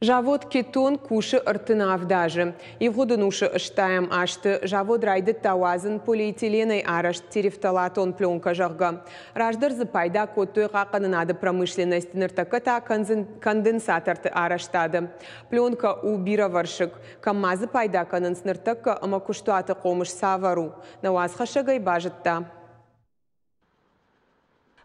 Завод Кетон кусы 37 азы. Ивгъуыд ӕнусы ӕстайӕм азты завод райдыдта уадзын полиэтиленӕй арӕзт терефталатон пленкӕ, зӕгъгӕ. Раздӕр дзы пайда кодтой хъахъхъӕнынады промышленность, ныртӕккӕ та конденсаторты арӕзтады. Пленкӕ у бирӕвӕрсыг. Кӕм ма дзы пайда кӕнынц ныртӕккӕ ӕмӕ куыстуаты хъомыс цавӕр у? Нӕ уацхӕссӕг ӕй базыдта.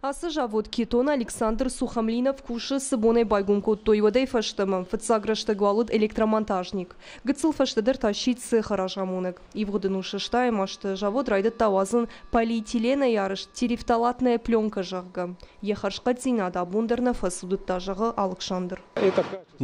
Ацы завод Кетон Александр Сухомлинов кусы, цы бонӕй байгом кодтой, уӕдӕй фӕстӕмӕ. Фыццаг рӕстӕг уал уыд электромонтажник. Гыццыл фӕстӕдӕр та сси цехы разамонӕг. Ивгъуыд ӕнусы ӕстайӕм азты завод райдыдта уадзын полиэтиленӕй арӕзт терефталатная пленка, зӕгъгӕ. Йӕ хӕрзхъӕддзинад абон дӕр нӕ фӕцудыдта, зӕгъы Алыксандр.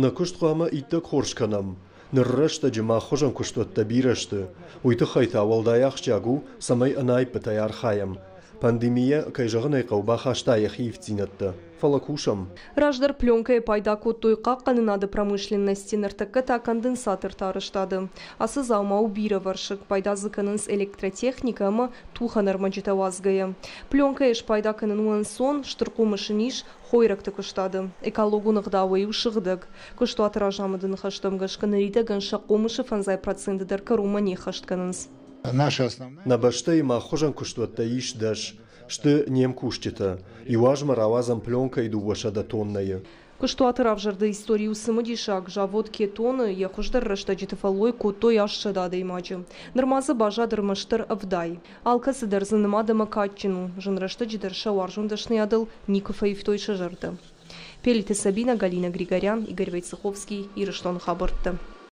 Нӕ куыст хъуамӕ иттӕг хорз кӕнӕм. Ныр рӕстӕджы мах хуызӕн куыстуӕттӕ бирӕ сты. Уый тыххӕй та уӕлдай ахсджиаг у, цӕмӕй ӕнаиппытӕй архайӕм. Пандемийӕ, кӕй зӕгъын ӕй хъӕуы, бахаста йӕхи ивддзинӕдтӕ. Фӕлӕ кусӕм. Раздӕр пленкӕйы пайда кодтой хъахъхъӕнынады промышленности, ныртӕккӕ та конденсаторты арӕзтады. Ацы дзаума у бирӕвӕрсыг, пайда дзы кӕнынц электротехникӕ ӕмӕ тухӕн ӕрмӕджытӕ уадзгӕйӕ. Пленкӕйы спайда кӕнын у ӕнцон, стыр хъомыс ын ис хойрӕгты куыстады. Экологон ӕгъдауӕй у сыгъдӕг. Куыстуаты разамынды ныхӕстӕм гӕсгӕ ныридӕгӕн сӕ хъомысы 50% дӕр кӕронмӕ не ххӕст кӕнынц. Нӕ бӕстӕйы мах хуызӕн куыстуӕттӕ ис 10. Сты не мкусджытӕ. Иу азмӕ рауадзӕм пленкӕйы 200 тоннӕйы. Куыстуаты равзӕрды истори у цымыдисаг. Завод Кетоны йӕ хуыздӕр рӕстӕджыты фӕллой кодтой 800 адӕймаджы. Нырма дзы баззад ӕрмӕстдӕр 70. Алкӕцы дӕр дзы нымад ӕмӕ кадджын у. Зын рӕстӕджы дӕр сӕ уарзон дӕсныйадыл никуы фӕивтой сӕ зӕрдӕ. Пелиты Сабина, Галина Григорян, Игорь Войцеховский, Ирыстоны хабӕрттӕ.